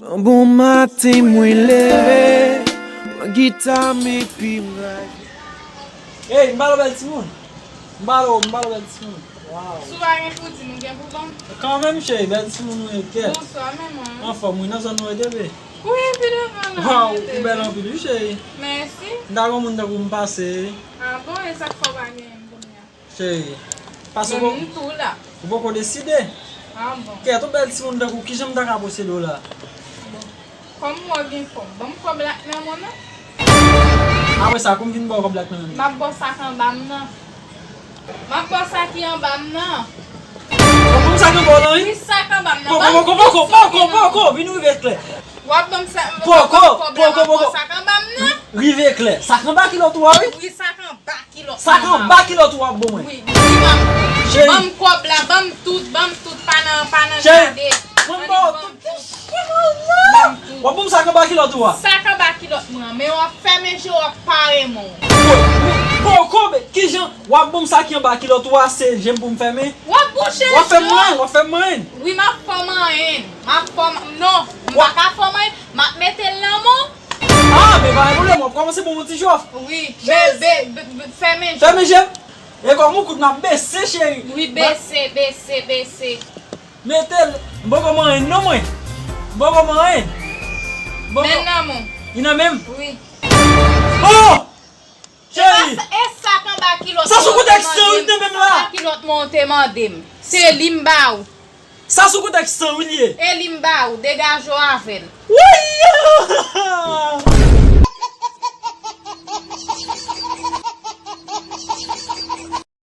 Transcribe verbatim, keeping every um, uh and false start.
Bon maten mwen leve, pran gita m epi m rale. Ey, m ba l bèl timoun. M ba l, m ba l bèl timoun. Waw. Si w pa gen pou di m, ou gen pou ban m? Kanmenm, cheri, bèl timoun ou ye, kèt. Bonswa, manman. Anfòm, wi, nan zòn nou rete, be. Wi, pi devan nan. Waw, ou bèl anpil, wi, cheri. Mèsi. M ta gen yon moun tankou m pase. A bon, e sa k fè w pa genyen m kounye a? Cheri, paske ou, m tou la. Ou poko deside. A bon. Kèt, ou bèl timoun tankou, kijan m ta ka posede w la? Bon. Kòm m wè w gen kòb, ban m kòb la k nan men w nan. Apre sa, kou m vin ba w kòb la k nan men m. M ap ba w sa k anba m nan. M ap ba w sa ki anba m nan. Ou ban m sa k anba w nan, wi? Wi, sa k anba m nan. Poko, poko, poko, poko, poko, vin rive klè. W ap ban m sa, poko, poko, poko, sa k anba m nan. Rive klè. Sa k anba kilòt ou a, wi. Wi, sa k anba kilòt. Sa k anba kilòt ou a w ap ban mwen. Wi, wi, m ap. Cheri. Ban m kòb la, ban m tout, ban m tout, pa nan, pa nan gade. Cheri, mwen ba w tout. Ban m tout. W ap ban m sa k anba kilòt ou a. Sa k anba kilòt mwen an, men w ap fèmen je w, w ap pare mwen. Poko, men kijan w ap ban m sa k anba kilòt ou a, se je m pou m fèmen? W ap bouche je w. W ap fè m manyen, w ap fè m manyen. Wi, m ap fè w manyen. M ap fè w, non, m pa ka fè w manyen. M ap mete l nan men w. Ah, men pa gen pwoblèm, w ap kòmanse ban m yon ti jòf. Wi, be, be, be, be, fèmen je w. Fèmen je m. E kòm ou kout m ap bese, cheri. Wi, bese, bese, bese. Mete l. M poko manyen non mwen. M poko manyen. M poko. Men nan men w. Li nan men m? Wi. Oh! Cheri! E sa k anba kilòt mwen ou te mande m. Sa sou kontèks sa wi te menm la. Sa anba kilòt mwen ou te mande m. Se li m ba ou. Sa sou kontèks sa wi li ye. E li m ba ou, degaje w avè l. Woy!